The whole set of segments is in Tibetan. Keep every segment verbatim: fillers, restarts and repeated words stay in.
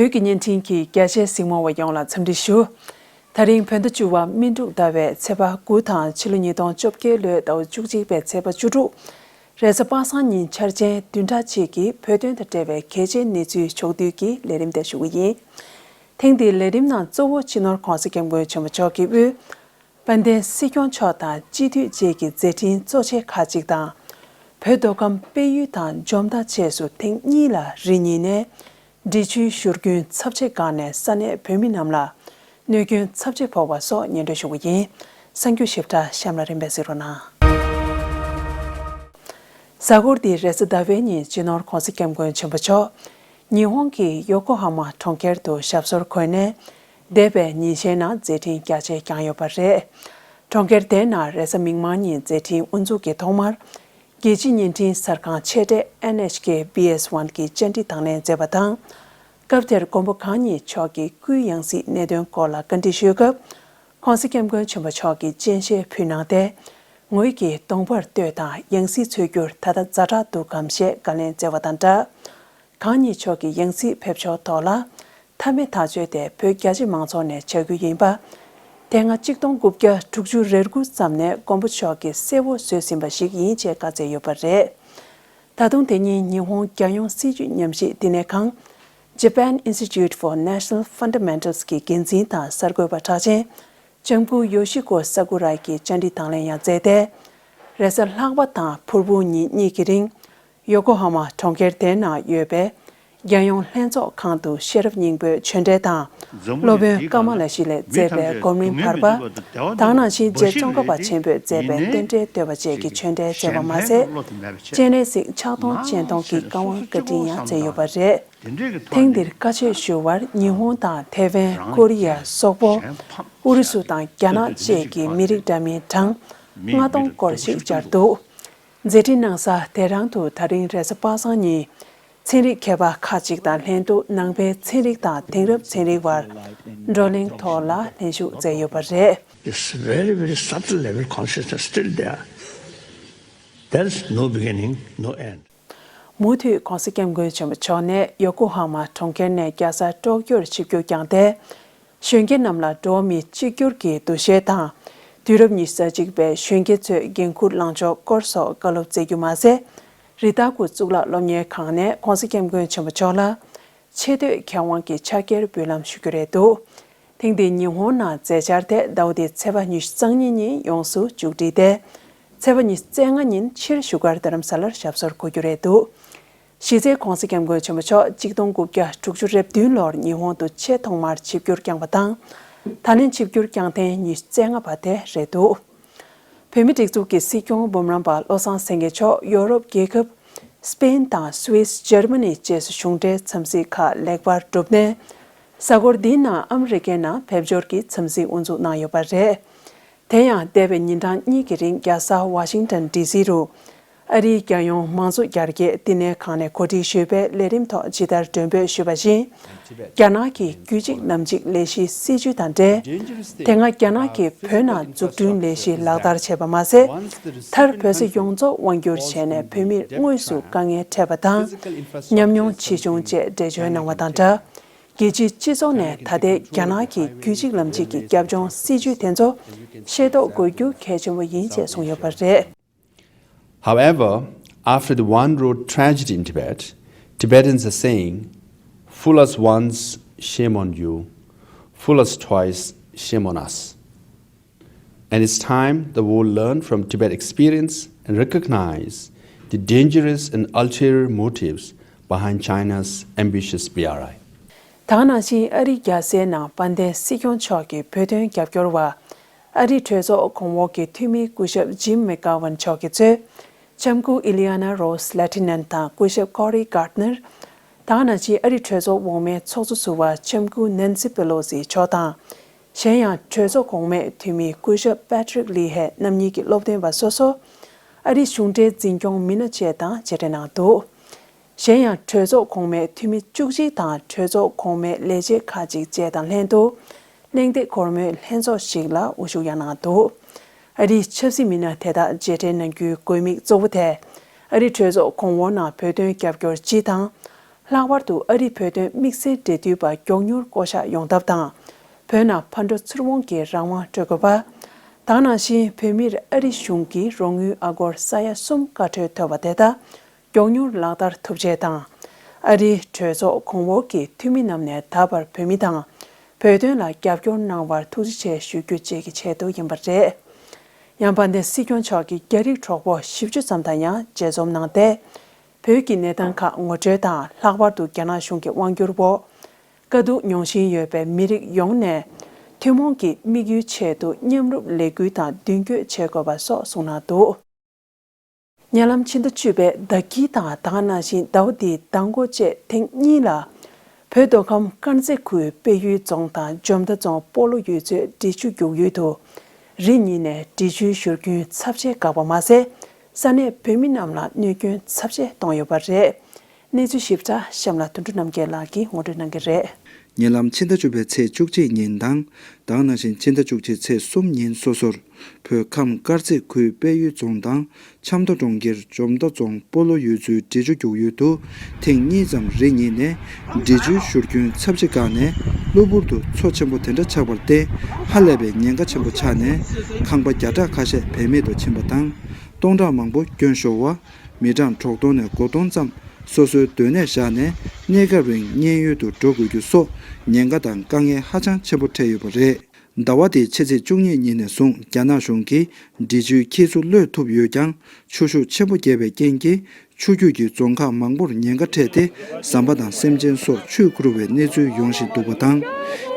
བོད་ཀྱི་བརྙན་འཕྲིན་གྱི་རྒྱ་ཆེའི་གཟིགས་མོ་བ་ཡོངས་ལ་འཚམས་འདྲི་ཞུ། ད་རིང་བོད་ཟླ་བཅུ་བ་སྨིན་དྲུག་ཟླ་བའི་ཚེས་པ་དགུ་དང་ཕྱི་ལོ་ཉིས་སྟོང་བཅོ་བརྒྱད་ལོའི་ཟླ་བ་བཅུ་གཅིག་པའི་ཚེས་པ་བཅུ་དྲུག་རེས་གཟའ་པ་སངས་ཉིན་འཆར་ཅན་བདུན་ཕྲག་གཅིག་གི་བོད་དོན་དང་འབྲེལ་བའི་གལ་ཆེའི་གནས་ཚུལ་ཕྱོགས་བསྡུས་ཀྱི་ལས་རིམ་དེ་ཞུ་གི་ཡིན། ཐེངས་འདིའི་ལས་རིམ་ནང་གཙོ་བོ་སྤྱི་ནོར་༧གོང་ས་༧སྐྱབས་མགོན་ཆེན་པོ་མཆོག་གིས་དབུས། དཔལ་ལྡན་སྲིད་སྐྱོང་མཆོག་དང་སྤྱི་འཐུས་བཅས་ཀྱི་མཛད་འཕྲིན་གཙོ་ཆེ་ཁག་ཅིག་དང་། བོད་མདོ་ཁམས་དཔལ་ཡུལ་དང་འཇོ་མདའ་བཅས་སུ་ཐེངས་གཉིས་ལ་རི་ཉིལ་ནས། འབྲི་ཆུའི་བཞུར་རྒྱུན་ཚབས་ཆེ་འགགས་ནས་ས་གནས་བོད་མི་རྣམས་ལ་གནོད་སྐྱོན་ཚབས་ཆེ་ཕོག་པ་སོགས་སྙན་སྒྲོན་ཞུ་གི་ཡིན། གསར་འགྱུར་ཞིབ་ཕྲ་གཤམ་ལ་རིམ་པས་གཟིགས་རོགས་གནང་། གཟའ་འཁོར་འདིའི་རེས་གཟའ་ཟླ་བའི་ཉིན་སྤྱི་ནོར་༧གོང་ས་༧སྐྱབས་མགོན་ཆེན་པོ་མཆོག་ཉི་ཧོང་གི་ཡོ་ཀོ་ཧ་མ་གྲོང་ཁྱེར་དུ་ཞབས་སོར་འཁོད་ནས། འདས་པའི་ཉིན་ཤས་ནང་མཛད་འཕྲིན་རྒྱ་ཆེ་བསྐྱངས་ཡོད་པ་རེད། གྲོང་ཁྱེར་དེའི་ནང་རེས་གཟའ་མིག་དམར་ཉིན་མཛད་འཕྲིན་དབུ་འཛུགས་ཀྱི་ཐོག་མར། རྒྱལ་སྤྱིའི་བརྙན་འཕྲིན་གསར་ཁང་ཆེ་གྲས་ཨེན་ཨེཆ་ཀེ་བི་ཨེས་ཝན་གྱི་བཅར་འདྲི་དང་ལེན་མཛད་པ་དང་། སྐབས་དེར་མགོན་པོ་གང་ཉིད་མཆོག་གིས་སྐུའི་ཡང་སྲིད་གནད་དོན་སྐོར་ལ་བཀའ་འདྲི་ཞུས་སྐབས། ༸གོང་ས་༸སྐྱབས་མགོན་ཆེན་པོ་མཆོག་གིས་སྤྱན་ཤེལ་ཕུལ་གནང་སྟེ། ངོས་ཀྱིས་གདོང་པར་ལྟོས་དང་ཡང་སྲིད་འཚོལ་རྒྱུར་ད་ལྟ་ཛ་དྲག་འདུག་གམ་ཞེས་བཀའ་ལན་སྩལ་བ་དང་སྦྲགས། གང་ཉིད་མཆོག་གི་ཡང་སྲིད་ཕེབས་ཕྱོགས་ཐོག་ལ། མཐའ་མའི་ཐག་གཅོད་དེ་བོད་རྒྱ་ཆེ་མང་ཚོགས་ནས་བྱ་རྒྱུ་ཡིན་པ། དེ་སྔ་ཆིག་སྟོང་དགུ་བརྒྱ་དྲུག་ཅུ་རེ་དགུ་ཙམ་ནས་མགོན་པོ་མཆོག་གིས་གསལ་བོ་བཟོས་ཟིན་པ་ཞིག་ཡིན་ཅེས་བཀའ་སྩལ་ཡོད་པ་རེད། ད་དུང་དེ་ཉིན་ཉི་ཧོང་རྒྱལ་ཡོངས་སྲིད་བྱུས་ཉམས་ཞིབ་བསྟི་གནས་ཁང་། Japan Institute for National Fundamentals གྱི་འགན་འཛིན་དང་གསར་འགོད་པ་གྲགས་ཅན། ལྕམ་སྐུ་ཡོ་ཤི་ཀོ་ས་ཀུ་ར་གྱིས་བཅར་འདྲི་དང་ལེན་ཡང་མཛད་དེ། རེས་གཟའ་ལྷག་པ་དང་ཕུར་བུ་ཉིན་གཉིས་ཀྱི་རིང་། ཡོ་ཀོ་ཧ་མ་གྲོང་ཁྱེར་དེའི་ནང་ཡོད་པའི་རྒྱལ་ཡོངས་ལྷན་ཚོགས་ཁང་དུ་ཤེས་རབ་སྙིང་པོའི་ཆོས་འབྲེལ་དང་། སློབ་དཔོན་ཀ་མ་ལ་ཤི་ལས་མཛད་པའི་སྒོམ་རིམ་བར་པ། ད་ག་ནང་བཞིན་རྗེ་ཙོང་ཁ་པ་ཆེན་པོས་མཛད་པའི་རྟེན་འབྲེལ་བསྟོད་པ་བཅས་ཀྱི་ཆོས་འབྲེལ་མཛད་པ་མ་ཟད། སྤྱན་རས་གཟིགས་ཕྱག་སྟོང་སྤྱན་སྟོང་གི་བཀའ་དབང་བཀའ་དྲིན་ཡང་སྩལ་ཡོད་པ་རེད། ཐེངས་འདིར་བཀའ་ཆོས་ཞུ་བར་ཉི་ཧོང་དང་ཐེ་ཝན། ཀོ་རི་ཡ། སོག་པོ། ཨུ་རུ་སུ་དང་རྒྱ་ནག་བཅས་ཀྱི་མི་རིགས་འདྲ་མིན་གྲངས་ལྔ་སྟོང་སྐོར་ཞིག་བཅར་འདུག་མཛད་འཕྲིན་གནང་ས་དེ་རང་དུ་ད་རིང་རེས་གཟའ་པ་སངས་ཉིན། ཚན་རིག་མཁས་པ་ཁག་ཅིག་དང་ལྷན་དུ་ནང་པའི་ཚན་རིག་དང་དེང་རབས་ཚན་རིག་བར་བགྲོ་གླེང་ཐོག་ལ་ལྷན་ཞུགས་མཛད་ཡོད་པ་རེད། It's very, very subtle level consciousness still there. There's no beginning, no end. མུ་མཐུད་༸གོང་ས་༸སྐྱབས་མགོན་ཆེན་པོ་མཆོག་ནས་ཡོ་ཀོ་ཧ་མ་གྲོང་ཁྱེར་ནས་རྒྱལ་ས་ཊོ་ཀྱོར་ཆིབས་བསྒྱུར་བསྐྱངས་ཏེ། གཞོན་སྐྱེས་རྣམས་ལ་འགྲོ་བ་མིའི་གཅིག་གྱུར་གྱི་འདུ་ཤེས་དང་། དུས་རབས་ཉི་ཤུ་རྩ་གཅིག་པའི་གཞོན་སྐྱེས་ཚོས་འགན་འཁུར་ལངས་ཕྱོགས་སྐོར་སོགས་བཀའ་སློབ་སྩལ་རྒྱུ་མ་ཟད། རི་ཏཱ་གུ་གཙུག་ལག་སློབ་གཉེར་ཁང་ནས་༸གོང་ས་༸སྐྱབས་མགོན་ཆེན་པོ་མཆོག་ལ་ཆེ་བསྟོད་མཁས་དབང་གི་ཕྱག་འཁྱེར་འབུལ་ལམ་ཞུ་རྒྱུ་རེད་འདུག་ཐེངས་འདིའི་ཉི་ཧོང་ནང་མཛད་འཆར་དེ་ཟླ་བ་འདིའི་ཚེས་པ་ཉི་ཤུ་རྩ་གཉིས་ཉིན་ཡོངས་སུ་མཇུག་སྒྲིལ་ཏེ། ཚེས་པ་ཉི་ཤུ་རྩ་ལྔ་ཉིན་ཕྱིར་བཞུགས་སྒར་རྡ་རམ་ས་ལར་ཞབས་སོར་འཁོད་རྒྱུ་རེད་འདུག་གཞི་རྩའི་༸གོང་ས་༸སྐྱབས་མགོན་ཆེན་པོ་མཆོག་གཅིག་སྟོང་དགུ་བརྒྱ་དྲུག་ཅུ་རེ་བདུན་ལོར་ཉི་ཧོང་དུ་ཆེས་ཐོག་མར་ཆིབས་བསྒྱུར་བསྐྱངས་པ་དང་། ད་ལན་ཆིབས་བསྒྱུར་བསྐྱངས་ཐེངས་ཉི་ཤུ་རྩ་ལྔ་པ་དེ་རེད་འདུག་བོད་མིའི་སྒྲིག་འཛུགས་ཀྱི་སྲིད་སྐྱོང་འབུམ་རམས་པ་བློ་བཟང་སེང་གེ་མཆོག་ཡོ་རོབ་རྒྱལ་ཁབ། སྤེན་དང་སུད་སི། འཇར་མ་ནི་བཅས་སུ་གཞུང་འབྲེལ་འཚམས་གཟིགས་ཁག་ལེགས་པར་གྲུབ་ནས། གཟའ་འཁོར་འདིའི་ནང་ཨ་མི་རི་ཀའི་ནང་ཕེབས་འབྱོར་གྱི་འཚམས་གཟིགས་དབུ་འཛུགས་གནང་ཡོད་པ་རེད། དེ་ཡང་འདས་པའི་ཉིན་གྲངས་གཉིས་ཀྱི་རིང་རྒྱལ་ས་ཝ་ཤིང་ཊོན་ཌི་སི་རུ། ཨ་རིའི་རྒྱལ་ཡོངས་མང་གཙོ་རྒྱ་སྐྱེད་བསྟི་གནས་ཁང་ནས་གོ་སྒྲིག་ཞུས་པའི་ལས་རིམ་ཐོག་ཇི་ལྟར་མགྲོན་འབོད་ཞུས་པ་བཞིན། རྒྱ་ནག་གི་རྒྱུད་གཅིག་ལམ་གཅིག་ལས་གཞིའི་སྲིད་བྱུས་དང་འབྲེལ། དེ་སྔ་རྒྱ་ནག་གིས་བོད་ནང་འཛུགས་སྐྲུན་ལས་གཞི་ལག་བསྟར་བྱས་པ་མ་ཟད། མཐར་བོད་ས་ཡོངས་རྫོགས་དབང་བསྒྱུར་བྱས་ནས་བོད་མིར་དངོས་སུ་དཀའ་ངལ་འཕྲད་པ་དང་། ཉམས་མྱོང་ཆེ་ཆུང་བཅས་འགྲེལ་བརྗོད་གནང་བ་དང་སྦྲགས། རྒྱལ་སྤྱིའི་སྤྱི་ཚོགས་ནས་ད་ལྟའི་རྒྱ་ནག་གི་རྒྱུད་གཅིག་ལམ་གཅིག་གི་རྒྱབ་ལྗོངས་སྲིད་བྱུས་དེ་ཚོ་ཤེས་རྟོགས་དགོས་རྒྱུ་གལ་ཆེན་པོ་ཡིན་ཅེས་གསུངས་ཡོད་པ་རེད། However, after the One Road tragedy in Tibet, Tibetans are saying, "Fool us once, shame on you. Fool us twice, shame on us." And it's time the world learn from Tibet experience and recognize the dangerous and ulterior motives behind China's ambitious B R I. ད་ག་ནང་བཞིན་ཨ་རིའི་རྒྱལ་སའི་ནང་དཔལ་ལྡན་སྲིད་སྐྱོང་མཆོག་གི་བོད་དོན་རྒྱབ་སྐྱོར་བ། ཨ་རིའི་གྲོས་ཚོགས་གོང་འོག་གི་འཐུས་མི་སྐུ་ཞབས་ཇིམ་མེག་གྷ་ཝན་མཆོག་གིས་གཙོས། ལྕམ་སྐུ་ཨི་ལི་ཡ་ན་རོས་ལེ་ཏི་ནན་དང་སྐུ་ཞབས་ཀོ་རི་གྷར་ནར། ད་ག་ནང་བཞིན་ཨ་རིའི་གྲོས་ཚོགས་འོག་མའི་ཚོགས་གཙོ་ཟུར་པ་ལྕམ་སྐུ་ནན་སི་པེ་ལོ་སི་མཆོག་དང་། གཞན་ཡང་གྲོས་ཚོགས་གོང་མའི་འཐུས་མི་སྐུ་ཞབས་པེ་ཏྲིག་ལི་ཧེ་རྣམ་གཉིས་ཀྱི་སློབ་སྟོན་པ་སོ་སོ། ཨ་རིའི་གཞུང་འབྲེལ་འཛིན་སྐྱོང་མི་སྣ་བཅས་དང་མཇལ་འཕྲད་གནང་འདུག་གཞན་ཡང་གྲོས་ཚོགས་གོང་མའི་འཐུས་མི་བཅུ་གཅིག་དང་གྲོས་ཚོགས་གོང་མའི་ལས་བྱེད་ཁག་ཅིག་བཅས་དང་ལྷན་དུ། གླེང་སྟེགས་སྒོར་མོའི་ལྷན་ཚོགས་ཤིག་ལ་དབུ་བཞུགས་ཡང་གནང་འདུག་ཨ་རིའི་ཆབ་སྲིད་མི་སྣ་དེ་དག་མཇལ་འཕྲད་གནང་རྒྱུའི་དགོས་དམིགས་གཙོ་བོ་དེ། ཨ་རིའི་གྲོས་ཚོགས་གོང་འོག་ནང་བོད་དོན་རྒྱབ་སྐྱོར་སྤྱི་དང་། ལྷག་པར་དུ་ཨ་རིའི་བོད་དོན་དམིགས་བསལ་འབྲེལ་མཐུད་པ་མགྱོགས་མྱུར་བསྐོ་གཞག་ཡོང་ཐབས་དང་། བོད་ནང་ཕར་འགྲོ་ཚུར་འོང་གི་རང་དབང་སྤྲོད་དགོས་པ། ད་ག་ནང་བཞིན་བོད་མིར་ཨ་རི་གཞུང་གིས་རོགས་དངུལ་ཨ་སྒོར་ས་ཡ་གསུམ་བཀའ་འཁྲོལ་ཐོབ་པ་དེ་དག་མགྱོགས་མྱུར་ལག་བསྟར་ཐུབ་ཆེད་དང་། ཨ་རིའི་གྲོས་ཚོགས་གོང་འོག་གི་འཐུས་མི་རྣམས་ནས་ད་བར་བོད་མི་དང་། བོད་དོན་ལ་རྒྱབ་སྐྱོར་གནང་བར་ཐུགས་རྗེ་ཆེ་ཞུ་རྒྱུ་བཅས་ཀྱི་ཆེད་དུ་ཡིན་པ་རེད། ཡང་དཔལ་ལྡན་སྲིད་སྐྱོང་མཆོག་གིས་རྒྱ་རིགས་གྲོགས་པོ་བཞི་བཅུ་ཙམ་དང་ཡང་མཇལ་འཛོམས་གནང་སྟེ། བོད་ཀྱི་གནས་སྟངས་ཁག་ངོ་སྤྲོད་དང་། ལྷག་པར་དུ་རྒྱ་ནག་གཞུང་གི་དབང་སྒྱུར་འོག་དཀའ་སྡུག་མྱོང་བཞིན་ཡོད་པའི་མི་རིགས་ཡོངས་ནས་ཐུན་མོང་གི་དམིགས་ཡུལ་ཆེད་དུ་མཉམ་རུབ་ལས་འགུལ་དང་མདུན་སྐྱོད་བྱེད་དགོས་པ་སོགས་གསུངས་གནང་འདུག་ཉེ་ལམ་ཕྱི་ཟླ་བཅུ་པའི་ཟླ་དཀྱིལ་དང་ད་ག་ནང་བཞིན་ཟླ་བ་འདིའི་ཟླ་མགོ་བཅས་ཐེངས་གཉིས་ལ། བོད་མདོ་ཁམས་དཀར་མཛེས་ཁུལ་དཔལ་ཡུལ་རྫོང་དང་འཇོ་མདའ་རྫོང་སྤོ་ལོ་ཡུལ་ཚོའི་འབྲི་ཆུ་རྒྱུག་ཡུལ་དུ། རི་ཉིལ་ནས་འབྲི་ཆུའི་བཞུར་རྒྱུན་ཚབས་ཆེ་འགགས་པ་མ་ཟད། ས་གནས་བོད་མི་རྣམས་ལ་གནོད་སྐྱོན་ཚབས་ཆེ་གཏོང་ཡོད་པ་རེད། གནས་ཚུལ་ཞིབ་ཕྲ་གཤམ་ལ་དོན་གྲུབ་རྣམ་རྒྱལ་ལགས་ཀྱིས་ངོ་སྤྲོད་གནང་གི་རེད། ཉེ་ལམ་ཕྱི་ཟླ་བཅུ་པའི་ཚེས་བཅུ་གཅིག་ཉིན་དང་། ད་ག་ནང་བཞིན་ཕྱི་ཟླ་བཅུ་གཅིག་ཚེས་གསུམ་ཉིན་སོ་སོར། བོད་ཁམས་དཀར་མཛེས་ཁུལ་དཔལ་ཡུལ་རྫོང་དང་། ཆབ་མདོ་གྲོང་ཁྱེར་འཇོ་མདའ་རྫོང་སྤོ་ལོ་ཡུལ་ཚོའི་འབྲི་ཆུ་རྒྱུག་ཡུལ་དུ། ཐེངས་གཉིས་ཙམ་རི་ཉིལ་ནས། འབྲི་ཆུའི་བཞུར་རྒྱུན་ཚབས་ཆེ་འགགས་ནས། གློ་བུར་དུ་མཚོ་ཆེན་པོ་དེ་འདྲ་ཆགས་པར་བརྟེན། ཧ་ལས་པའི་ཉེན་ཁ་ཆེན་པོ་ཆགས་ནས། ཁང་པ་བརྒྱ་ཕྲག་ཁ་ཤས་བེད་མེད་དུ་ཕྱིན་པ་དང་། སྟོང་ཕྲག་མང་པོ་སྐྱོན་ཤོར་བ། མི་གྲངས་དྲུག་སྟོང་ནས་དགུ་སྟོང་ཙམ་སོ་སོའི་སྡོད་གནས་བཞག་ནས་གནས་སྐབས་རིང་མཉན་ཡོད་དུ་འགྲོ་དགོས་རྒྱུ་སོགས་ཉེན་ཁ་དང་དཀའ་ངལ་ཧ་ཅང་ཆེན་པོ་འཕྲད་ཡོད་པ་རེད། ཟླ་བ་འདིའི་ཕྱི་ཚེས་བཅུ་གཉིས་ཉིན་ནས་བཟུང་རྒྱ་ནག་གཞུང་གིས་འབྲི་ཆུའི་འཁྱིལ་ཚུར་གློད་ཐུབ་ཡོད་ཀྱང་ཆུ་ཤུགས་ཆེན་པོ་རྒྱས་པའི་རྐྱེན་གྱིས་ཆུ་རྒྱུད་ཀྱི་རྫོང་ཁག་མང་པོར་ཉེན་ཁ་འཕྲད་དེ་ཟམ་པ་དང་སེམས་ཅན་སོགས་ཆུས་ཁུར་བའི་གནས་ཚུལ་ཡོང་བཞིན་འདུག་པ་དང་།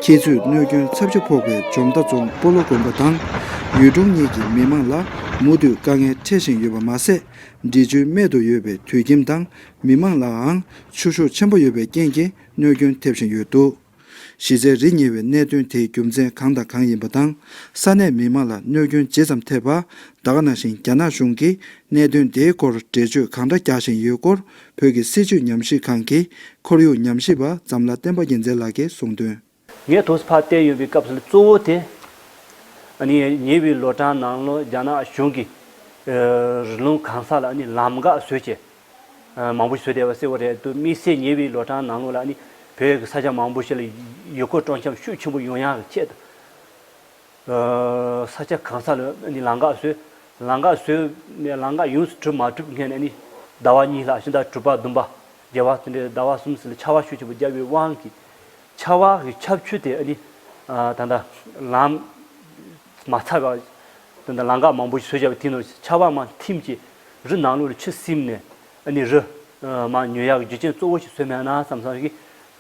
འཁྱིལ་ཚུར་གནོད་སྐྱོན་ཚབས་ཆེ་ཕོག་པའི་འཇོ་མདའ་རྫོང་སྤོ་ལོ་དགོན་པ་དང་། ཡུལ་གྲུ་གཉིས་ཀྱི་མི་མང་ལ་མུ་མཐུད་དཀའ་ངལ་འཕྲད་བཞིན་ཡོད་པ་མ་ཟད། འབྲི་ཆུའི་སྨད་དུ་ཡོད་པའི་དུད་ཁྱིམ་དང་མི་མང་ལའང་ཆུ་ཤུགས་ཆེན་པོ་ཡོད་པའི་རྐྱེན་གྱིས་གནོད་སྐྱོན་ཐེབས་བཞིན་ཡོད་འདུག་གཞི་རྩའི་རི་ཉིལ་བའི་གནད་དོན་དེའི་རྒྱུ་མཚན་གང་དང་གང་ཡིན་པ་དང་། ས་གནས་མི་མང་ལ་གནོད་སྐྱོན་ཇི་ཙམ་ཐེབས་པ། ད་ག་ནང་བཞིན་རྒྱ་ནག་གཞུང་གིས་གནད་དོན་དེའི་སྐོར་འགྲེལ་བརྗོད་གང་འདྲ་རྒྱག་བཞིན་ཡོད་སྐོར། བོད་ཀྱི་སྲིད་བྱུས་ཉམས་ཞིབ་ཁང་གི་ཁོར་ཡུག་ཉམས་ཞིབ་པ་འཛམ་ལྷ་བསྟན་པ་རྒྱལ་མཚན་ལགས་ཀྱིས་གསུངས་དོན། ངས་དུས་སུ་ཕར་བལྟས་ཡོང་བའི་སྐབས་སུ་གཙོ་བོ་དེ། ཨ་ནི་ཉེ་བའི་ལོ་གྲངས་ནང་ལོགས་རྒྱ་ནག་གཞུང་གིས་ཨ་རི་ལུང་གང་ས་ལ་ཨ་ནི་ལམ་འགག་བཟོས་བྱས། ཨ་མང་པོ་ཞིག་བཟོས་བསྡད་པ་གསལ་པོ་རེད་འདུག་དམིགས་བསལ་ཉེ་བའི་ལོ་གྲངས་ནང་ལོགས་ལ་ཨ་ནི་བོད་ཀྱི་ས་ཆ་མང་པོ་ཞིག་ལ་ཡུལ་སྐོར་སྤྲོ་འཆམ་ཤུགས་ཆེན་པོ་ཡོང་ཡག་གི་ཆེད་དུ། ཨ་ས་ཆ་གང་ས་ལ་ཨ་ནི་ལམ་འགག་བཟོས། ལམ་འགག་བཟོས་ནས་ལམ་འགག་ཡོངས་སུ་གྲུབ་མ་གྲུབ་སྔོན་ནས་ཨ་ནི་ཟླ་བ་གཉིས་ལྷག་ཕྱི་ཟླ་དྲུག་པ་བདུན་པ་བརྒྱད་པ་དེ་འདྲའི་ཟླ་བ་གསུམ་ཙམ་ལ་ཆར་པ་ཤུགས་ཆེན་པོ་བརྒྱབ་པའི་དབང་གིས། ཆར་པ་གི་ཁྱབ་ཆུ་དེ་ཨ་ནི་ཨ་ད་ལྟ་ལམ་མ་ཚར་བ། ད་ལྟ་ལམ་འགག་མང་པོ་ཞིག་བཟོས་བཞག་པའི་དེ་ནང་ཆར་པ་མར་ཐིམ་གྱིས་རི་ནང་ལོགས་ལ་ཆུ་སིམ་ནས་ཨ་ནི་རི་ཨ་མར་ཉུལ་ཡག་གི་རྒྱུ་རྐྱེན་གཙོ་བོ་ཞིག་བཟོས་མེད་ན་བསམ་བསམ་ཞིག་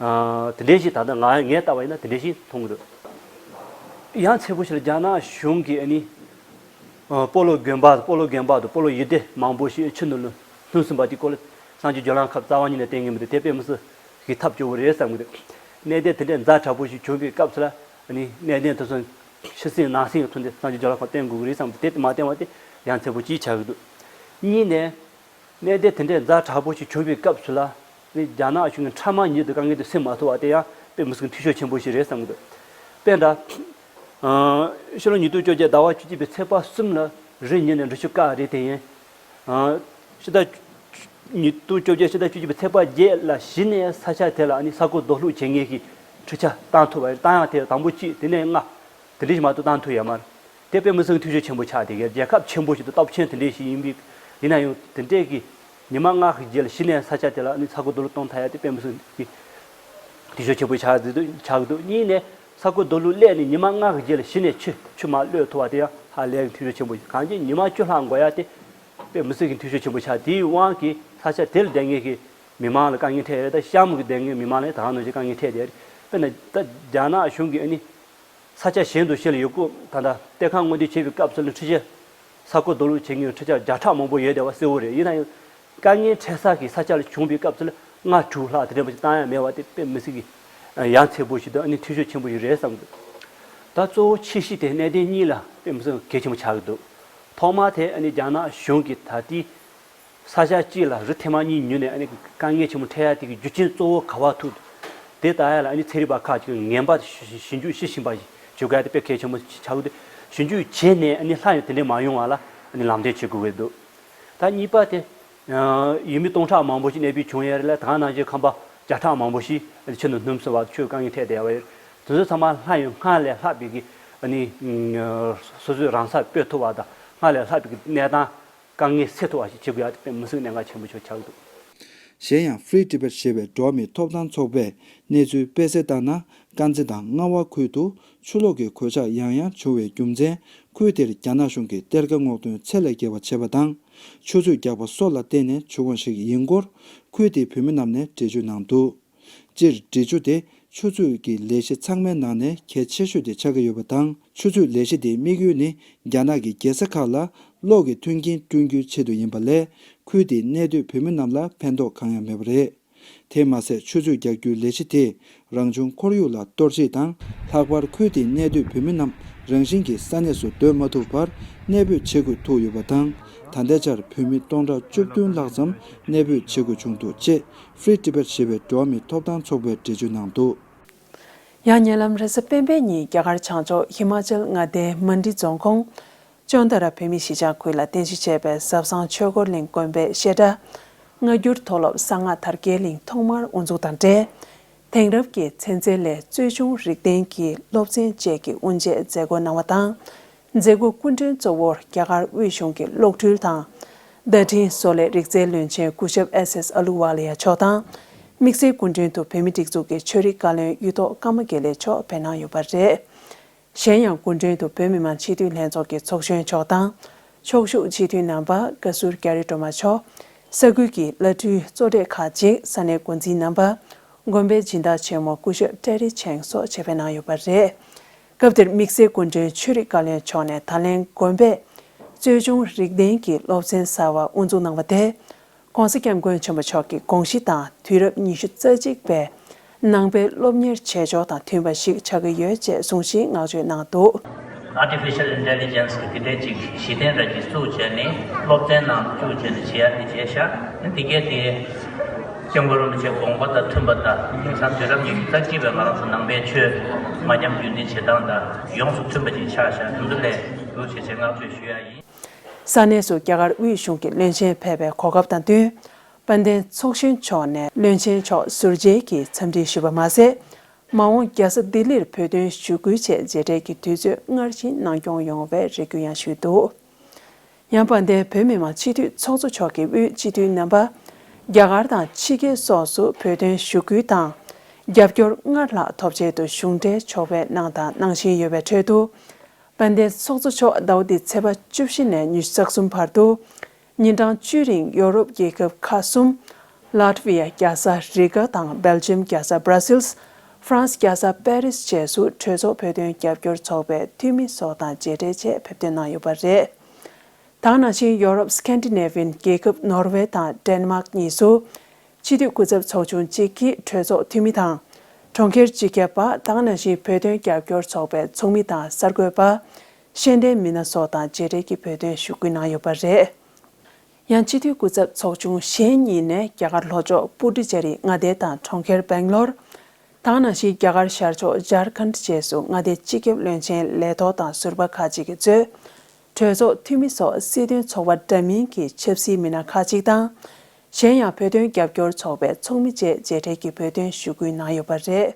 ཨ་དེ་འདྲའི་ཞིག་ད་ལྟ་ང་ངས་བལྟས་པ་ཡིན་ན་དེ་འདྲའི་ཞིག་མཐོང་གི་འདུག་ཡང་མཚན་པོ་ཞིག་ལ་རྒྱ་ནག་གཞུང་གིས་ཨ་ནི་ཨ་སྤོ་ལོ་དགོན་པ་སྤོ་ལོ་དགོན་པ་དང་སྤོ་ལོ་ཡུལ་སྡེ་མང་པོ་ཞིག་ཆུ་ནང་ལ་ལྷུང་ཟིན་པ་དེའི་སྐོར་ལ་གསར་འགྱུར་བརྒྱུད་ལམ་ཁག་རྩ་བ་ཉིད་ནས་བསྟན་གྱི་མི་འདུག་དེ་དཔེ་མི་སྲིད་ཀྱི་ཐབས་སྐྱོ་བོ་རེད་བསམ་གྱི་འདུག་གནད་དོན་དེ་འདྲའི་ཛ་དྲག་པོ་ཞིག་བྱུང་བའི་སྐབས་སུ་ལ་ཨ་ནི་གནད་དོན་དེ་ཚོ་ཕྱི་གསལ་ནང་གསལ་གྱི་ཐོག་ནས་གསར་འགྱུར་བརྒྱུད་ལམ་ཁག་བསྟན་དགོས་ཀྱི་རེད་བསམ་གྱི་འདུག་དེ་མ་བསྟན་པ་དེ་ཡ་མཚན་པོ་ཅིག་ཆགས་ཀྱི་འདུག་གཉིས་ནས། གནད་དོན་དེ་འདྲའི་ཛ་དྲག་པོ་ཞིག་བྱུང་བའི་སྐབས་སུ་ལ། ནི་རྒྱ་ནག་གཞུང་གིས་འཕྲལ་མ་ཉིད་དུ་དཀའ་ངལ་དེ་སེལ་མ་ཐུབ་པ་དེ་ཡང་དཔེ་མི་སྲིད་ཀྱི་འཐུས་ཤོར་ཆེན་པོ་ཞིག་རེད་བསམ་གྱི་འདུག་དཔེ་འདྲ། ཕྱི་ལོ་ཉིས་སྟོང་བཅོ་བརྒྱད་ཟླ་བ་བཅུ་གཅིག་པའི་ཚེས་པ་གསུམ་ལ་རི་ཉིལ་ནས་འབྲི་ཆུ་བཀག་རེད་དེ་ཡིན། ཕྱི་ཟླ། ཉིས་སྟོང་བཅོ་བརྒྱད་ཕྱི་ཟླ་བཅུ་གཅིག་པའི་ཚེས་པ་བརྒྱད་ལ་གཞི་ནས་ས་ཆ་དེ་ལ་ནི་ས་རྐོ་རྡོ་སློག་བྱེད་མཁན་གྱི་འཕྲུལ་ཆས་བཏང་ཐུབ་པ་རེད། བཏང་ཡག་དེ་དང་པོ་གཅིག་དེ་ནས་ལྔ། དེ་འདྲ་ཞིག་མ་གཏོགས་བཏང་ཐུབ་ཡོད་མ་རེད། དེ་དཔེ་མི་སྲིད་འཐུས་ཤོར་ཆེན་པོ་ཆགས་བསྡད་ཀྱི་རྒྱལ་ཁབ་ཆེན་པོ་ཞིག་ཏུ་སྟོབས་ཆེན་དེ་འདྲས་ཞིག་ཡིན་པའི། ཡིན་ན་ཡང་དེ་འདྲས་ཀྱི་ཉི་མ་ལྔ་གི་རྗེས་ལ་གཞི་ནས་ས་ཆ་དེ་ལ་ནི་ས་རྐོ་རྡོ་སློག་གཏོང་ཐུབ་ཡ་དེ་དཔེ་མི་སྲིད་ཀྱི་འཐུས་ཤོར་ཆེན་པོ་ཆགས་ཀྱི་འདུག་ཆགས་ཀྱི་འདུག་གཉིས་ནས་ས་རྐོ་རྡོ་སློག་སླེབས་ནས་ཉི་མ་ལྔ་གི་རྗེས་ལ་གཞི་ནས་ཆུ་ཆུ་མར་གློད་ཐུབ་པ་དེ་ཡང་ཧ་ལས་ཀྱི་འཐུས་ཤོར་ཆེན་པོ་ཞིག་གང་ཅི་ཉི་མ་བཅུ་ལྷག་འགོར་ཡ་དེ་དཔེ་མི་སྲིད་ཀྱི་འཐུས་ཤོར་ཆེན་པོ་ཆགས། དེའི་དབང་གིས་ས་ཆ་དེ་ལ་བསྡད་མཁན་གྱི་མི་མང་ལ་དཀའ་ངལ་འཕྲད་ཡ་རེད། ད་གཤམ་གྱི་བསྡད་མཁན་མི་མང་ལ་ད་ག་ནང་བཞིན་དཀའ་ངལ་འཕྲད་བསྡད་ཡ་རེད། དཔེར་ན་ད་རྒྱ་ནག་གཞུང་གིས་ཨ་ནི། ས་ཆ་གཞན་དུ་ཕྱིར་ལ་ཡུལ་སྐོར་ད་ལྟ་གཏེར་ཁ་སྔོག་འདོན་བྱེད་པའི་སྐབས་སུ་ལ་འཕྲུལ་ཆས་ས་རྐོ་རྡོ་སློག་བྱེད་མཁན་འཕྲུལ་ཆས་བརྒྱ་ཕྲག་མང་པོ་ཡོད་བསྡད་པ་གསལ་པོ་རེད། ཡིན་ན་ཡང་དཀའ་ངལ་འཕྲད་ས་གི་ས་ཆ་ལ་བྱུང་བའི་སྐབས་སུ་ལ་ལྔ་དྲུག་ལྷག་དེ་འདྲ་བ་ཞིག་བཏང་ཡ་མེད་པ་དེ་དཔེ་མི་སྲིད་ཀྱི་ཡ་མཚན་པོ་ཞིག་དང་ཨ་ནི་འཐུས་ཤོར་ཆེན་པོ་ཞིག་རེད་བསམ་གི་འདུག་ད་གཙོ་བོ་ཕྱི་གཞི་དེ་གནད་དོན་གཉིས་ལ་དཔེ་མི་སྲིད་གལ་ཆེན་པོ་ཆགས་ཀྱི་འདུག་ཐོག་མ་དེ་ཨ་ནི་རྒྱ་ནག་གཞུང་གིས་ད་ལྟའི། ས་ཆ་གཅིག་ལ་རི་ཐེངས་མ་གཉིས་ཉུལ་ནས་ཨ་ནི་དཀའ་ངལ་ཆེན་པོ་འཕྲད་ཡ་དེ་གི་རྒྱུ་རྐྱེན་གཙོ་བོ་ག་པར་ཐུག་དེ་ལྟ་ཡ་ལ་ཨ་ནི་ཚན་རིག་པ་ཁག་ཅིག་ངན་པ་ཞིབ་འཇུག་ཞིབ་བཞིན་པ་ཞིག་བྱེད་དགོས་ཡ་དེ་དཔེ་གལ་ཆེན་པོ་ཆགས་ཀྱི་འདུག་ཞིབ་འཇུག་བྱས་ནས་ཨ་ནི་སླར་ཡང་དེ་འདྲས་མ་ཡོང་བ་ལ་ཨ་ནི་ལམ་སྟོན་བྱེད་དགོས་ཀྱི་འདུག་ད་གཉིས་པ་དེ་ཡུལ་མི་སྟོང་ཕྲག་མང་པོ་ཞིག་གནས་སྤོས་བྱུང་ཡ་རེད་ལ། ད་ག་ནང་བཞིན་ཁམས་པ་ བརྒྱ་ཕྲག་མང་པོ་ཞིག་ཕྱི་ནང་སྣུམ་སོང་བ། ཆུའི་དཀའ་ངལ་འཕྲད་བསྡད་ཡོད་པ་རེད། དེ་ཚོ་ཚང་མ་སླར་ཡང་སྔར་ལས་ལྷག་པའི་གི་ཨ་ནི་སོ་སོའི་རང་སར་སྤོ་ཐུབ་པ་དང་། སྔར་ལས་ལྷག་པའི་གི་གནས་སྟངས་དཀའ་ངལ་སེལ་ཐུབ་པ་ཞིག་བྱེད་དགོས་ཡ་དེ་དཔེ་མི་སྲིད་གནད་འགག་ཆེན་པོ་ཆགས་ཆགས་འདུག། གཞན་ཡང་Free Tibet ཞེས་པའི་འགྲོ་བ་མིའི་ཐོབ་ཐང་ཚོགས་པས་གནས་ཚུལ་སྤེལ་གསལ་ལྟར་ན། དཀར་མཛེས་དང་རྔ་བ་ཁུལ་དུ་ཆུ་ལོག་གི་གོད་ཆག་ཡང་ཡང་བྱུང་བའི་རྒྱུ་མཚན། ཁུལ་དེར་རྒྱ་ནག་གཞུང་གིས་གཏེར་ཁ་སྔོག་འདོན་ཚད་ལས་བརྒལ་བ་བྱས་པ་དང་། ཆུ་མཛོད་རྒྱག་པ་སོགས་ལ་བརྟེན་ནས་བྱུང་བ་ཞིག་ཡིན་སྐོར། ཁུལ་དེའི་བོད་མི་རྣམས་ནས་འགྲེལ་བརྗོད་གནང་འདུག། སྤྱིར་འབྲི་ཆུ་དེ་ཆུ་མཛོད་ཀྱི་ལས་གཞི་ཚང་མའི་ནང་ནས་གལ་ཆེ་ཤོས་དེ་ཆགས་ཀྱི་ཡོད་པ་དང་། ཆུ་མཛོད་ལས་གཞི་དེའི་དམིགས་ཡུལ་ནི། རྒྱ་ནག་གིས་རྒྱལ་ས་ཁག་ལ་གློག་གི་མཐུན་རྐྱེན་བསྐྲུན་རྒྱུའི་ཆེད་དུ་ཡིན་པ་ལས། ཁུལ་དེའི་གནས་སྡོད་བོད་མི་རྣམས་ལ་ཕན་ཐོགས་གང་ཡང་མེད་པ་རེད། དེས་མ་ཟད། ཆུ་མཛོད་རྒྱག་རྒྱུའི་ལས་གཞི་དེས་རང་བྱུང་ཁོར་ཡུག་ལ་གཏོར་བཤིག་དང་། ལྷག་པར་ཁུལ་དེའི་གནས་སྡོད་བོད་མི་རྣམས་རང་བཞིན་གྱིས་ས་གནས་སུ་སྡོད་མ་ཐུབ་པར་གནས་སྤོས་བྱེད་དགོས་ཐུག་ཡོད་པ་དང་། ད་ལྟའི་ཆར་བོད་མི་སྟོང་ཕྲག་བཅུ་བདུན་ལྷག་ཙམ་གནས་སྤོས་བྱེད་དགོས་བྱུང་འདུག་ཅེས་Free Tibet ཞེས་པའི་འགྲོ་བ་མིའི་ཐོབ་ཐང་ཚོགས་པས་འགྲེལ་བརྗོད་གནང་འདུག། ཡང་ཉེ་ལམ་རེས་གཟའ་སྤེན་པའི་ཉིན་རྒྱ་གར་བྱང་ཕྱོགས་ཧི་མ་ཅལ་མངའ་སྡེའི་མན་ཌི་རྫོང་ཁོངས་ཅོན་ཏ་ར་བོད་མིའི་གཞིས་ཆགས་ཁུལ་ལ་རྟེན་གཞི་བྱས་པའི་ཟབ་གསང་ཆོས་འཁོར་གླིང་དགོན་པའི་བཤད་གྲྭ་སྔ་འགྱུར་མཐོ་སློབ་གསང་སྔགས་དར་རྒྱས་གླིང་ཐོག་མར་དབུ་འཛུགས་དང་འབྲེལ། དེང་རབས་ཀྱི་ཚན་རྩལ་ལས་རྩོལ་བྱུང་རིག་ལྡན་གྱི་སློབ་ཚན་བཅས་ཀྱི་དབུ་འབྱེད་མཛད་སྒོ་གནང་བ་དང་། མཛད་སྒོའི་སྐུ་མགྲོན་གཙོ་བོར་རྒྱ་གར་དབུས་གཞུང་གི་གློག་འཕྲུལ་དང་། བརྡ་འཕྲིན་བཟོ་ལས་རིག་རྩལ་བློན་ཆེན་སྐུ་ཞབས་ཨེས་ཨེས་ཨ་ལུ་ཝཱ་ལི་ཡ་མཆོག་དང་། དམིགས་བསལ་སྐུ་མགྲོན་དུ་བོད་མིའི་སྒྲིག་འཛུགས་ཀྱི་ཆོས་རིག་བཀའ་བློན་གཡུ་ཐོག་ཀརྨ་དགེ་ལེགས་མཆོག་ཕེབས་གནང་ཡོད་པ་རེད། གཞན་ཡང་སྐུ་མགྲོན་དུ་བོད་མི་མང་སྤྱི་འཐུས་ལྷན་ཚོགས་ཀྱི་ཚོགས་གཞོན་མཆོག་དང་། ཕྱོགས་བཞུགས་སྤྱི་འཐུས་རྣམ་པ་བཀའ་ཟུར་རྒྱ་རི་སྒྲོལ་མ་མཆོག། ས་ཁུལ་གྱི་བླ་སྤྲུལ་གཙོ་གྲས་ཁག་ཅིག། ས་གནས་འགོ་འཛིན་རྣམ་པ། དགོན་པའི་སྦྱིན་བདག་ཆེན་མོ་སྐུ་ཞབས་ཀྲེ་རི་ཆེང་སོགས་ཆེད་ཕེབས་གནང་ཡོད་པ་རེད། སྐབས་དེར་དམིགས་བསལ་སྐུ་མགྲོན་ཆོས་རིག་བཀའ་བློན་མཆོག་ནས་ད་ལན་དགོན་པས་རྩོལ་བྱུང་རིག་ལྡན་གྱི་སློབ་ཚན་གསར་བ་དབུ་འཛུགས་གནང་བ་དེ། ༸གོང་ས་༸སྐྱབས་མགོན་ཆེན་པོ་མཆོག་གི་དགོངས་གཞི་དང་དུས་རབས་ཉི་ཤུ་རྩ་གཅིག་པའི་ནང་པའི་སློབ་གཉེར་བྱེད་ཕྱོགས་དང་མཐུན་པ་ཞིག་ཆགས་ཀྱི་ཡོད་ཅེས་གསུངས་བཞིན་བསྔགས་བརྗོད་གནང་འདུག། Artificial Intelligence གི་དེ་འདྲའི་ཅིག་གཞི་རྟེན་འདྲ་ཅིག་བཙུགས་བྱས་ནས་སློབ་ཚན་ནང་བཅུག་བྱས་ནས་བྱེད་ཡ་དེ་བྱས་ཤག། དེ་གས་དེ་སྐྱབས་མགོན་རིན་པོ་ཆེའི་དགོངས་པ་དང་མཐུན་པ་དང་། དེང་སང་དུས་རབས་ཉི་ཤུ་རྩ་གཅིག་པའི་ང་རང་ཚོ་ནང་པའི་ཆོས་མ་ཉམས་རྒྱུན་འཛིན་བྱེད་སྟངས་དང་ཡོངས་སུ་མཐུན་པ་ཅིག་ཆགས་ཤག། དེ་ཚོ་ལས་འགུལ་བྱེད་ཆེད་བསྔགས་བརྗོད་ཞུ་ཡ་ཡིན། ས་གནས་སུ་རྒྱ་གར་དབུས་གཞུང་གི་བློན་ཆེན་ཕེབས་པའི་གོ་སྐབས་དང་བསྟུན། དཔལ་ལྡན་ཚོགས་གཞོན་མཆོག་ནས་བློན་ཆེན་མཆོག་ཟུར་མཇལ་གྱིས་འཚམས་འདྲི་ཞུས་པ་མ་ཟད། མ་འོངས་རྒྱལ་ས་ལྡི་ལིར་བོད་དོན་ཞུ་སྐུལ་ཆེད་མཇལ་འཕྲད་ཀྱི་དུས་ཚོད་སྔར་བཞིན་གནང་སྐྱོང་ཡོང་བའི་རེ་སྐུལ་ཡང་ཞུས་འདུག། ཡང་དཔལ་ལྡན་བོད་མི་མང་སྤྱི་འཐུས་ཚོགས་གཙོ་མཆོག་གིས་དབུས་སྤྱི་འཐུས་རྣམ་པ། རྒྱ་གར་དང་ཕྱི་རྒྱལ་སོགས་སུ་བོད་དོན་ཞུ་སྐུལ་དང་། རྒྱབ་སྐྱོར་སྔར་ལྷག་ཐོབ་ཆེད་དུ་གཞུང་འབྲེལ་ཕྱོགས་ཕེབས་གནང་དང་གནང་བཞིན་ཡོད་པའི་ཁྲོད་དུ། དཔལ་ལྡན་ཚོགས་གཙོ་མཆོག་ཟླ་བ་འདིའི་ཚེས་པ་བཅུ་བཞི་ནས་ཉི་ཤུ་རྩ་གསུམ་བར་དུ། ཉིན་གྲངས་བཅུའི་རིང་ཡོ་རོབ་རྒྱལ་ཁབ་ཁག་གསུམ། ལཱ་ཊ་ཝི་ཡ། རྒྱལ་ས་རི་ག་དང་སྦེལ་ཇམ། རྒྱལ་ས་སྦྲ་སིལ། ཧྥ་རན་སི། རྒྱལ་ས་པེ་རིས་བཅས་སུ་གྲོས་ཚོགས་བོད་དོན་རྒྱབ་སྐྱོར་ཚོགས་པའི་འཐུས་མི་སོགས་དང་མཇལ་འཕྲད་ཆེད་ཕེབས་ཐོན་གནང་ཡོད་པ་རེད། ད་ག་ནང་བཞིན་ཡོ་རོབ་སི་ཀན་ཌི་ནེ་ཝི་ཡན་རྒྱལ་ཁབ་ནོར་ཝེ་དང་ཌེན་མཱག་གཉིས་སུ། སྤྱི་འཐུས་སྐུ་ཚབ་ཚོགས་ཆུང་གཅིག་གིས་གྲོས་ཚོགས་འཐུས་མི་དང་། གྲོང་ཁྱེར་སྤྱི་ཁྱབ་པ། ད་ག་ནང་བཞིན་བོད་དོན་རྒྱབ་སྐྱོར་ཚོགས་པའི་ཚོགས་མི་དང་གསར་འགོད་པ། ཤེས་ལྡན་མི་སྣ་སོགས་དང་མཇལ་འཕྲད་ཀྱིས་བོད་དོན་ཞུ་སྐུལ་གནང་ཡོད་པ་རེད། ཡང་སྤྱི་འཐུས་སྐུ་ཚབ་ཚོགས་ཆུང་གཞན་གཉིས་ནས་རྒྱ་གར་ལྷོ་ཕྱོགས་པུ་ཏུ་ཅེ་རི་མངའ་སྡེ་དང་གྲོང་ཁྱེར་སྦེང་ལོར། ད་ག་ནང་བཞིན་རྒྱ་གར་ཤར་ཕྱོགས་ཇར་ཁན་བཅས་སུ་མངའ་སྡེའི་སྤྱི་ཁྱབ་བློན་ཆེན་ལས་ཐོག་དང་ཟུར་པ་ཁག་ཅིག་གིས་གཙོས། གྲོས་ཚོགས་འཐུས་མི་སོགས་སྲིད་དོན་ཚོགས་པ་འདྲ་མིན་གྱི་ཆབ་སྲིད་མི་སྣ་ཁག་ཅིག་དང་། གཞན་ཡང་བོད་དོན་རྒྱབ་སྐྱོར་ཚོགས་པའི་ཚོགས་མི་བཅས་མཇལ་འཕྲད་ཀྱིས་བོད་དོན་ཞུ་སྐུལ་གནང་ཡོད་པ་རེད།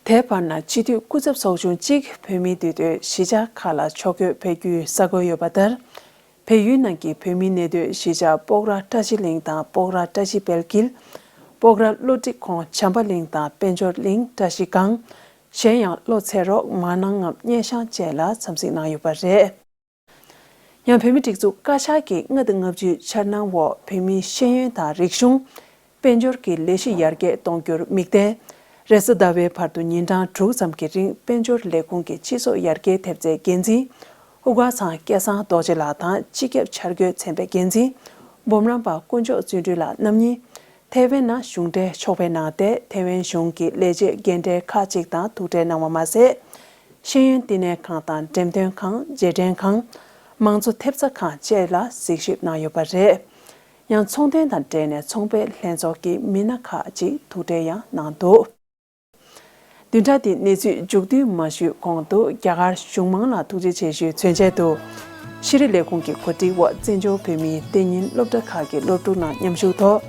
དེའི་བར་ན་སྤྱི་འཐུས་སྐུ་ཚབ་ཚོགས་ཆུང་གཅིག་བོད་མིའི་འདུས་སྡོད་གཞིས་ཆགས་ཁག་ལ་ཕྱོགས་བསྐྱོད་ཕེབས་རྒྱུའི་གསར་འགོད་ཡོད་པ་ལྟར། བལ་ཡུལ་ནང་གི་བོད་མིའི་གནས་སྡོད་གཞིས་ཆགས་སྤོག་ར་བཀྲ་ཤིས་གླིང་དང་སྤོག་ར་བཀྲ་ཤིས་དཔལ་འཁྱིལ། སྤོག་ར་བློ་གྲོས་ཁོང་བྱམས་པ་གླིང་དང་དཔལ་འབྱོར་གླིང་བཀྲ་ཤིས་སྒང་། གཞན་ཡང་བློ་ཚེ་རོགས། མ་ནང་ངམ་སྙེ་ཤང་བཅས་ལ་འཚམས་གཟིགས་གནང་ཡོད་པ་རེད། ཡང་བོད་མིའི་སྒྲིག་འཛུགས་བཀའ་ཤག་གིས་ལྔ་དང་ལྔ་བཅུའི་འཆར་སྣང་འོག་བོད་མིའི་ཤེས་ཡོན་དང་རིག་གཞུང་། དཔལ་འབྱོར་གྱི་ལས་གཞི་ཡར་རྒྱས་གཏོང་རྒྱུར་དམིགས་ཏེ། རེས་གཟའ་ཟླ་བའི་བར་དུ་ཉིན་གྲངས་དྲུག་ཙམ་གྱི་རིང་དཔལ་འབྱོར་ལས་ཁུངས་ཀྱི་སྤྱི་ཚོགས་ཡར་རྒྱས་ཐེབས་རྩའི་འགན་འཛིན། དབུ་དཀར་ཚང་སྐལ་བཟང་རྡོ་རྗེ་ལགས་དང་སྤྱི་ཁྱབ་འཆར་འགོད་ཚན་པའི་འགན་འཛིན། འབུམ་རམས་པ་དཀོན་མཆོག་བརྩོན་འགྲུས་ལགས་རྣམ་གཉིས། ཐེ་ཝན་ནང་གཞུང་འབྲེལ་ཕྱོགས་ཕེབས་གནང་སྟེ། ཐེ་ཝན་གཞུང་གི་ལས་བྱེད་རྒན་གྲས་ཁག་ཅིག་དང་ཐུག་འཕྲད་གནང་བ་མ་ཟད། ཤེས་ཡོན་བསྟི་གནས་ཁང་དང་འགྲེམས་སྟོན་ཁང་། རྗེས་དྲན་ཁང་། མང་གཙོ་ཐེབས་རྩ་ཁང་བཅས་ལ་གཟིགས་ཞིབ་གནང་ཡོད་པ་རེད། ཡང་ཚོང་དོན་དང་འབྲེལ་ནས་ཚོང་པའི་ལྷན་ཚོགས་ཀྱི་མི་སྣ་ཁག་ཅིག་ཐུག་འཕྲད་ཡང་གནང་འདུག། བདུན་ཕྲག་འདིའི་གནས་ཚུལ་མཇུག་བསྡུ་མ་ཞུས་གོང་དུ། རྒྱ་གར་གཞུང་མང་ལ་ཐུགས་རྗེ་ཆེ་ཞུའི་མཚོན་ཆེད་དུ། ཤེས་རིག་ལས་ཁུངས་ཀྱི་གོ་སྒྲིག་འོག་བཙན་བྱོལ་བོད་མིའི་གཏན་ཉིན་སློབ་གྲྭ་ཁག་གི་སློབ་ཕྲུག་རྣམས་མཉམ་ཞུགས་ཐོག།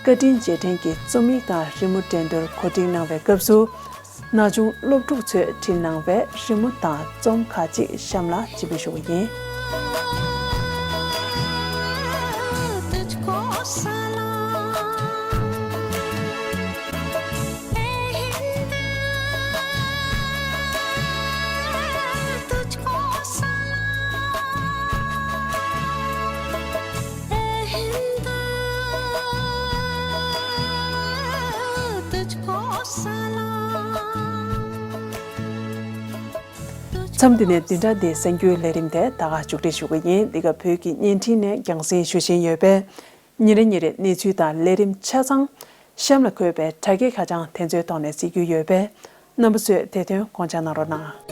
བཀའ་དྲིན་རྗེས་དྲན་གྱི་རྩོམ་ཡིག་དང་རི་མོ་འགྲན་བསྡུར་གོ་སྒྲིག་གནང་བའི་སྐབས་སུ། ན་ཆུང་སློབ་ཕྲུག་ཚོས་བྲིས་གནང་བའི་རི་མོ་དང་རྩོམ་ཁག་ཅིག་གཤམ་ལ་སྤྱན་འབུལ་ཞུ་གི་ཡིན། མཚམས་འདི་ནས་བདུན་ཕྲག་འདིའི་གསར་འགྱུར་ལས་རིམ་དེ་ད་ག་མཇུག་སྒྲིལ་ཞུ་གི་ཡིན། འདི་ག་བོད་ཀྱི་བརྙན་འཕྲིན་ནས་རྒྱང་སྲིང་ཞུ་བཞིན་ཡོད་པས། ཉིན་རེ་ཉིན་རེ་གནས་ཚུལ་དང་ལས་རིམ་ཆ་ཚང་གཤམ་ལ་འཁོད་པའི་དྲ་རྒྱའི་ཁ་བྱང་དེ་ཚོའི་ཐོག་ནས་གཟིགས་རྒྱུ་ཡོད་པས། རྣམ་པ་ཚོས་དེ་དོན་དགོངས་འཇགས་གནང་རོགས་གནང་།